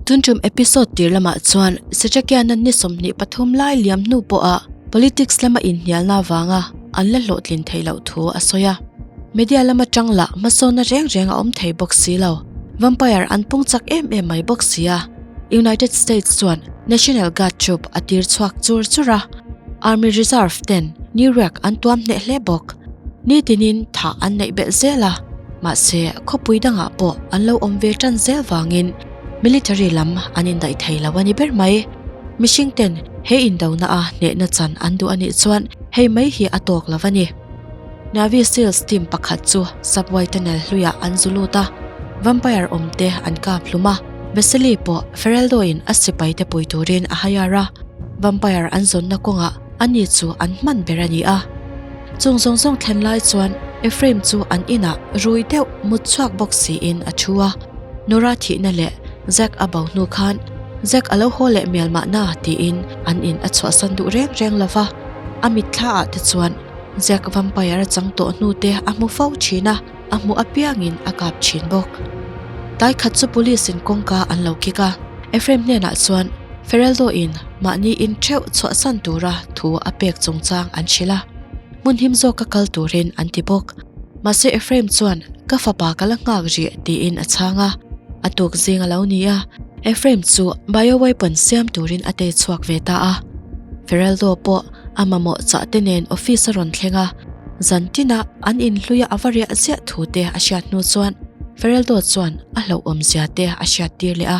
Tun tum episode tir lamah chuan Sechakiana ni 23 lai liam hnu pawha politics lama inhnialna avanga an la hlawhtlin theih loh thu a sawi a. Media lama tang lah hmasawnna reng reng a awm thei bawk si lo. Vampire an pung chak em em mai bawk si a. United States chuan National Guard troop a tir chhuak chur chur a. Army Reserve ten New York an tuam hneh hle bawk. Nitinin thah an neih belh zel a, mahse khawpui dangah pawh an lo awm ve tan zel vangin military lam an indaih thei lo a ni ber mai. Mihring ten he indona a hnehna chan an duh a nih chuan hei mai hi a tawk lo a ni. Navy Seals team pakhat chu subway tunnel hluiah an zu lut a, vampire awm te an kap hlum a, Vasily pawh Fereldo in a sipai te pui turin a hire a, vampire an zawnna kawngah ani chu an hman ber a ni a. Chung zawng zawng thlen lai chuan Ephraim chu an inah rui deuh mut chhuak bawk siin a thu a. Nora thihna leh Zack a bo hnu khan Zack a lo haw leh mial mahna tiin an in a chhuahsan duh reng reng lo va. A mitthla ah te chuan Zack vampire a chang tawh hnu te a hmu fo thin a, a hmuh apiangin a kap thin bawk. Tlai khat chu police in kawngka an lo kik a, Ephraim hnenah chuan Fereldo in mahni in theuh chhuahsan tura thu a pek chungchang an hrilh a, hmun him zawka kal turin an ti bawk. Mahse Ephraim chuan ka fapa ka la nghak rih tiin a chhang a, a tuk zing a lo ni a, Ephraim chu bioweapon siam turin a tei chhuak ve ta a. Fereldo pawh a mamawh chah te nen office a rawn thleng a, zan tinah an inhluia a va riah ziah thu te a hriat hnu chuan Fereldo chuan a hlauhawmzia te a hriat tir leh a.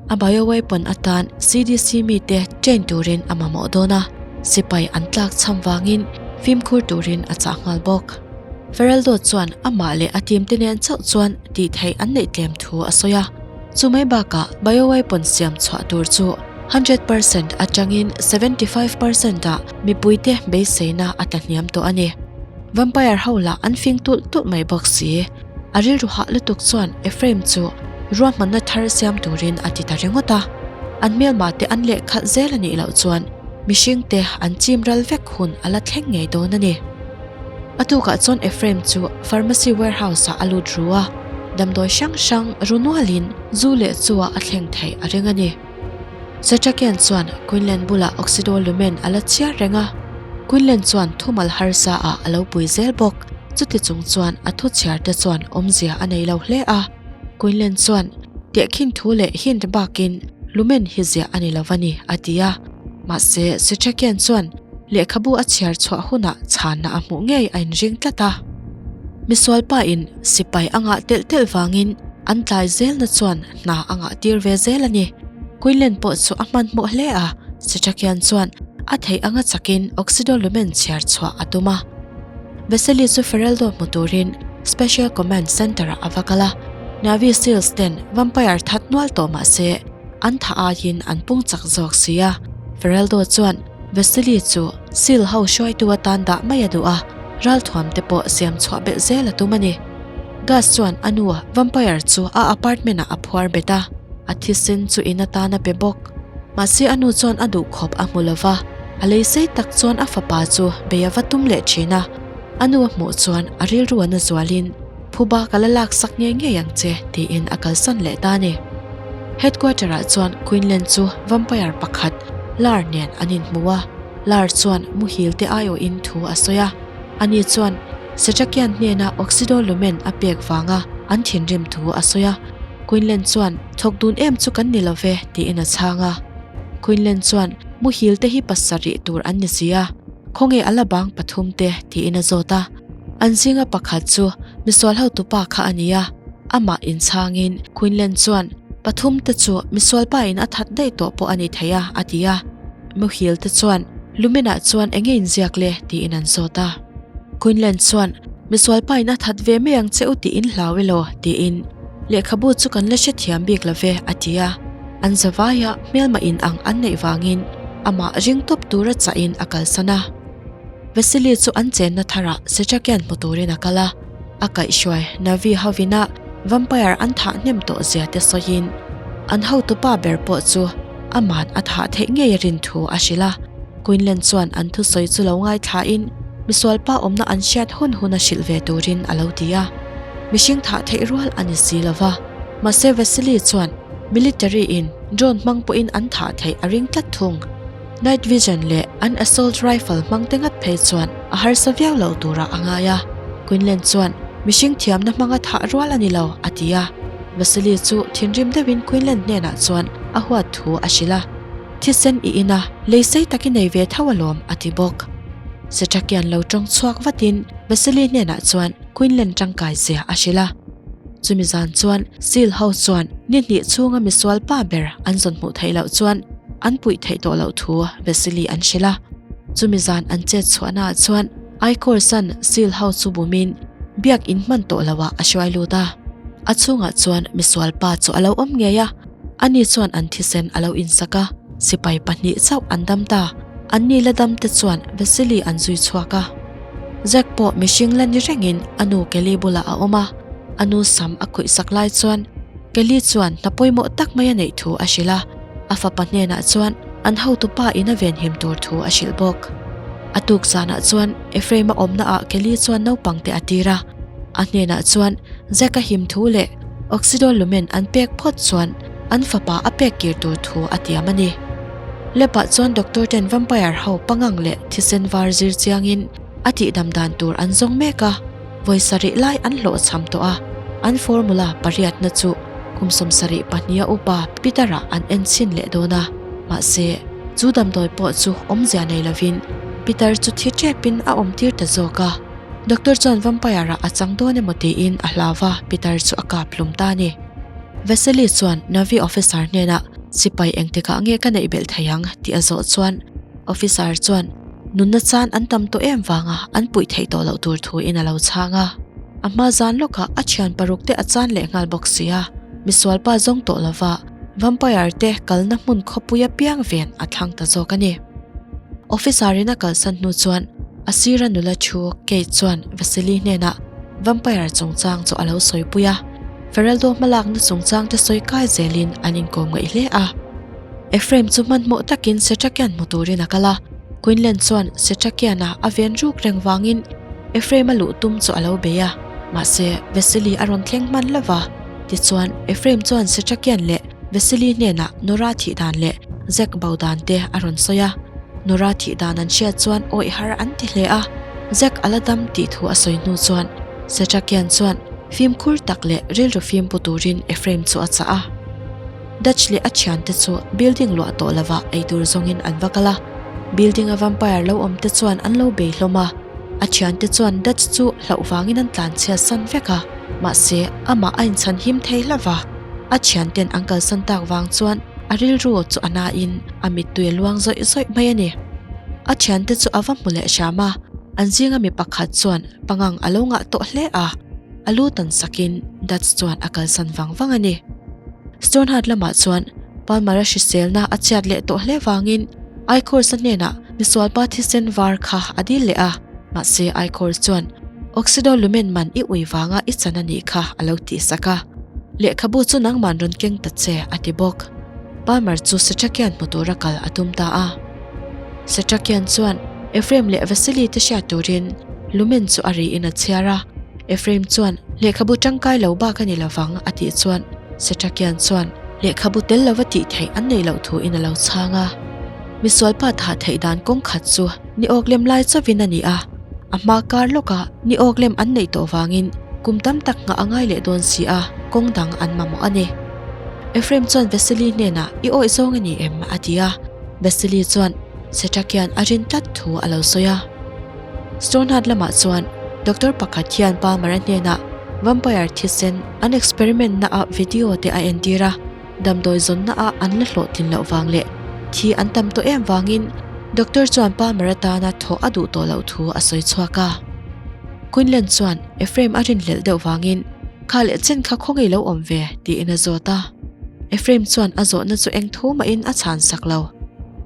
A bioweapon atan CDC mite train turin a mamawh dawn a, sipai an tlak chham vangin fimkhur turin a chah nghal bawk. Fereldo chuan amah leh a team te nen chauh chuan tih theih an neih tlem thu a sawi a, chumai bakah bioweapon siam chhuah tur chu 100% atangin 75% ah mipuite beiseina a tla hniam tawh a ni. Vampire ho lah an fing tulh tulh mai bawk si. A rilru hah lutuk chuan Ephraim chu ruahmanna thar siam turin a ti ta ringawt a. An hmelma te an lehkhalh zel a nih loh chuan mihring te an chim ral vek hun a la thleng ngei dawn a ni. A tukah chuan Ephraim chu pharmacy warehouse ah a lut ru a, damdawi hrang hrang ru nualin zu leh chua a thleng theih a ring a ni. Setrakian chuan Quinlan bulah Oxidolumen a la chhiar reng a, Quinlan chuan thumal harsa ah a lo pui zel bawk. Chuti chung chuan a thu chhiar te chuan awmzia a nei lo hle a, Quinlan chuan tehkhin thu leh hint bakin lumen hi ziah a ni lo a ni a ti a. Mahse Setrakian chuan lehkhabu a chhiar chhuah hunah chhanna a hmuh ngei a inring tlat a. Misualpa in sipai a ngah telh telh vangin an tlai zelna chuan hna a ngah tir ve zel a ni. Quinlan pawh chu a hmanhmawh hle a, Setrakian chuan a theih anga chakin Oxidolumen chhiar chhuah a tum a. Vasily chu Fereldo hmu turin Special Command Center-ah a va kal a, Navy Seals ten vampire that nual tawh mah se an tha aiin an pung chak zawk si a. Fereldo chuan Vasily chu Seal ho hruaitu atan dah mai a duh a, ralthuam te pawh siam chhuah belh zel a tum a ni. Gus chuan a nu vampire chu a apartment-ah a phuar bet a, a thisen chu in atan a pe bawk. Mahse a nu chuan a duh khawp a hmu lo va, a lei sei tak chuan a fapa chu bei a va tum leh thin a. A nu a hmuh chuan a rilru a na zualin, Phuba ka la lak sak ngei ngei ang che, tiin a kalsan leh ta a ni. Headquarter-ah chuan Quinlan chu vampire pakhat, Lar nen an inhmu a. Lar chuan muhil te aiawhin thu a sawi a. Ani chuan Setrakian hnena Oxidolumen a pek vanga an thinrim thu a sawi a. Quinlan chuan, Thawk dun em chu kan ni lo ve, tiin a chhang a. Quinlan chuan, Muhil te hi pasarih tur an ni si a, khawnge a la bang pathum te, tiin a zawt a. An zinga pakhat chu misual hotupa kha a ni a, amah inchhangin Quinlan chuan, Pathum te chu misual pa in a that daih tawh pawh a ni thei a, a ti a. Muhil te chuan, Lumenah chuan enge inziak le? tiin an zawt a. Quinlan chuan, Misual pa in a that ve mai ang che u tiin hlau elaw? tiin lehkhabu chu kan la hrethiam bik lo ve, a ti a. An zavaia hmelma in ang an neih vangin amah ring tawp tura chahin a kalsan a. Vasily chu an chenna tharah Setrakian hmu turin a kal a, a kaihhruai Navi hovina vampire an thah hnem tawh zia te sawiin an hotupa ber pawh chu aman a thah theih ngei a rin thu a hrilh a. Quinlan chuan an thusawi chu lo ngaithlain misualpa awmna an hriat hun hun a hrilh ve turin a lo ti a. Mihring thah theih rual a ni si lo va. Mahse Vasily chuan military in Drone hmang pawhin an thah theih a ring tlat thung. Night vision leh an assault rifle hmang te ngat phei chuan a harsa viau lo turah a ngai a. Quinlan chuan mihring thiamna hmanga thah rual a ni lo, a ti a. Vasily chu thinrim deuhin Quinlan hnenah chuan a huat thu a hrilh a. Thisen i in a, lei sei tak i nei ve tho alawm, a ti bawk. Setrakian lo tawng chhuak vatin Vasily hnenah chuan Quinlan tangkai zia a hrilh a. Chumi zan chuan Seal ho chuan ni hnih chhunga misual pa ber an zawn hmuh theih loh chuan an puih theih tawh loh thu Vasily an hrilh a. Chumi zan an chet chhuahnaah chuan Aikorsan Seal ho chu bumin biak in hman tawh loah a hruai lut a. A chhungah chuan misual pa chu a lo awm ngei a, ani chuan an thisen a lo insak a, sipai pahnih chauh an dam ta. Anni la dam te chuan Vasily an zui chhuak a. Zack pawh mihring la ni rengin a nu Kelly bulah a awm a, a nu sam a khawih sak lai chuan Kelly chuan hna pawimawh tak mai a neih thu a hrilh a, a fapa hnenah chuan an hotupa in a venhim tur thu a hrilh bawk. A tuk zanah chuan Ephraim a awmna ah Kelly chuan naupang te a tir a, a hnenah chuan Zack a him thu leh Oxidol lumen an pek phawt chuan an fapa a pek kir tur thu a tiam a ni. Lepah chuan doctor ten vampire ho pangang leh thisen var zir chiangin a tihdam dan tur an zawng mek a, vawi sarih lai an hlawhchham tawh a, an formula pariatna chu kum 72 a upa Peter-a an en chhin leh dawn a, mahse chu damdawi pawh chu awmzia nei lovin Peter chu thi tepin a awm tir ta zawk a, doctor chuan vampire-ah a chang dawn emaw tiin a hlau va, Peter chu a kap hlum ta a ni. Vasily chuan Navy officer hnenah sipai engtikah nge ka neih belh thei ang tih a zawh chuan officer chuan nunna chan an tam tawh em vanga an puih theih tawh loh tur thu in a lo chhang a. A hma zan lawkah a thian paruk te a chan leh nghal bawk si a, misualpa zawng tawh lova vampire te kalna hmun khawpui apiang ven a thlang ta zawk a ni. Officer in a kalsan hnu chuan a sira nula thu Kate chuan Vasily hnenah vampire chungchang chu a lo sawipui a. Feraldo hmalakna chungchang te sawi kai zelin an inkawm ngaih hle a. Ephraim chu hmanhmawh takin Setrakian hmu turin a kal a, Quinlan chuan Setrakiana a ven ruk reng vangin Ephraim a luh tum chu a lo bei a, mahse Vasily a rawn thleng hman lo va. Tichuan, Ephraim chuan Setrakian leh Vasily hnenah Nora thih dan leh Zack bo dan te a rawn sawi a. Nora thih dan an hriat chuan awih har an ti hle a, Zack a la dam tih thu a sawi hnu chuan Setrakian chuan Fimkhur tak leh rilru fim pu turin Ephraim chu a chah a. Dutch leh a thiante chu building luah tawh lovah eitur zawngin an va kal a. Building a vampire lo awm te chuan an lo bei hlawm a. A thiante chuan Dutch chu hlauh vangin an tlanchhiat san vek a, mahse amah a inchhan him thei hlauh va. A thianten an kalsan tak vang chuan a rilru chu a nain a mittui a luang zawih zawih mai a ni. A thiante chu a va hmu leh hram a, an zinga mi pakhat chuan Pangang a lo ngah tawh hle a, a lu tan sakin Dutch chuan a kalsan vang vang a ni. Stoneheart lamah chuan Palmer-a hriselna a chhiat leh tawh hle vangin Eichhorst-a hnenah misualpa thisen var kha a dil leh a, mahse Eichhorst chuan Oxido lumen man i ui vanga i chan a nih kha a lo tihsak a, lehkhabu chu nangman rawn keng ta che a ti bawk. Palmer chu Setrakian hmu tura kal a tum ta a. Setrakian chuan Ephraim leh Vasily te hriat turin Lumen chu a ri in a chhiar a. Ephraim chuan, Lehkhabu tangkai lo bak a ni lovang, a tih chuan Setrakian chuan lehkhabu tel lova tih theih an neih loh thu in a lo chhang a. Misualpa thah theih dan kawng khat chu ni awk lem lai chauhin a ni a, a hma kar lawkah ni awk lem an neih tawh vangin kum tam tak nghah a ngai leh dawn si a, kawng dang an mamawh a ni. Ephraim chuan Vasily hnenah, I awih zawng a ni em? a ti a. Vasily chuan Setrakian a rin tlat thu a lo sawi a. Stoneheart lamah chuan doctor pakhat hian Palmer-a hnenah vampire thisen an experiment na ah video te a entir a, damdawi zawnna ah an la hlawhtlin loh vang leh thi an tam tawh em vangin doctor chuan Palmer atana thawh a duh tawh loh thu a sawi chhuak a. Quinlan chuan Ephraim a rinhlelh deuh vangin Kha leh chen kha khawngaih lo awm ve tiin a zawt a. Ephraim chuan a zawhna chu eng thu mahin a chhan sak lo.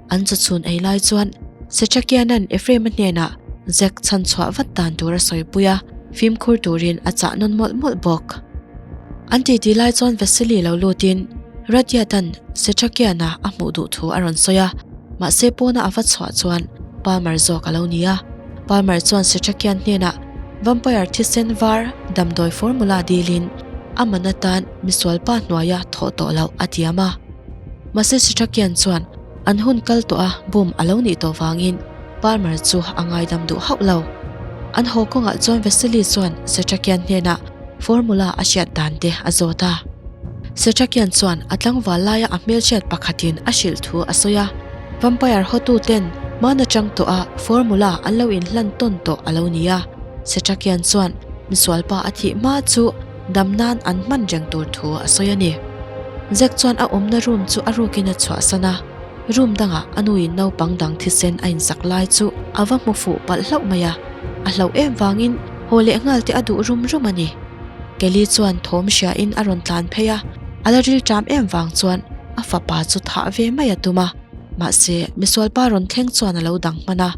An chawchhun ei lai chuan Setrakiana'n Ephraim-a hnenah Zack chhan chhuah vat dan tur a sawipui a, fimkhur turin a chah nawn mawlh mawlh bawk. An titi lai chuan Vasily lo lutin Rudyard-a'n Setrakiana a hmuh duh thu a rawn sawi a, mahse pawna a va chhuah chuan Palmer zawk a lo ni a. Palmer chuan Setrakian hnenah Vampire thisen var damdawi formula dilin a man atan misualpa hnuaia thawh tawh loh a tiam a. Mahse Setrakian chuan an hun kal tawh a bum a lo nih tawh vangin Palmer chu a ngaidam duh hauh lo. An haw kawngah chuan Vasily chuan Setrakian hnenah formula a hriat dan te a zawt a. Setrakian chuan a tlangval laia a hmelhriat pakhatin a hrilh thu a sawi a, Vampire hotu ten hman atang tawh a formula an lo inhlan tawn tawh a lo ni a. Setrakian chuan misualpa a thih hma chu dam nan an hman reng tur thu a sawi a ni. Zack chuan a awmna room chu a rukin a chhuahsan a, room dangah a nuin naupang dang thisen a insak lai chu a va hmu fuh palh hlauh mai a, a hlauh em vangin haw leh nghal te a duh rum rum a ni. Kelly chuan thawm hriain a rawn tlan phei a, a la ril ṭam em vang chuan a fapa chu thah ve mai a tum a, mahse misualpa rawn thleng chuan a lo dang hman a.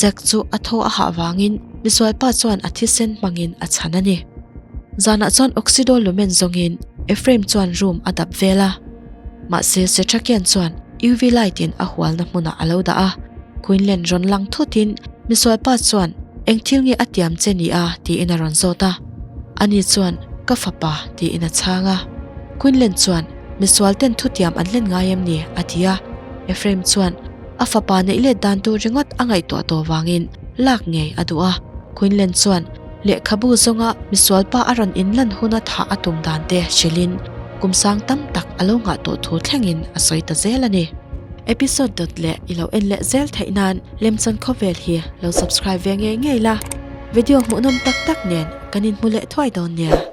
Zack chu a thaw a hah vangin misualpa chuan a thisen hmangin a chhan a ni. Zanah chuan Oxido lumen zawngin Ephraim chuan room a dap vel a. Mahse Setrakian chuan UV light in a hualna hmunah a lo dah a. Quinlan rawn lang thutin misualpa chuan eng thil nge a tiam che ni a tiin a rawn zawt a. Ani chuan ka fapa tiin a chhang a. Quinlan chuan misual ten thutiam an hlen ngai em ni a ti a. Ephraim chuan a fapa neih let dan tur ringawt a ngaihtuah tawh vangin lak ngei a duh a. Quinlan chuan Lehkhabu zawnga misualpa a rawn inlan huna thah a tum dan te hrilhin kum sang tam tak a lo nghah tawh thu thlengin a sawi ta zel a ni. Episode dawt leh i lo en leh zel theih nan Lemchan Khawvel hi lo subscribe ve ngei ngei la, video hmuhnawm tak tak nen kan inhmu leh thuai dawn nia.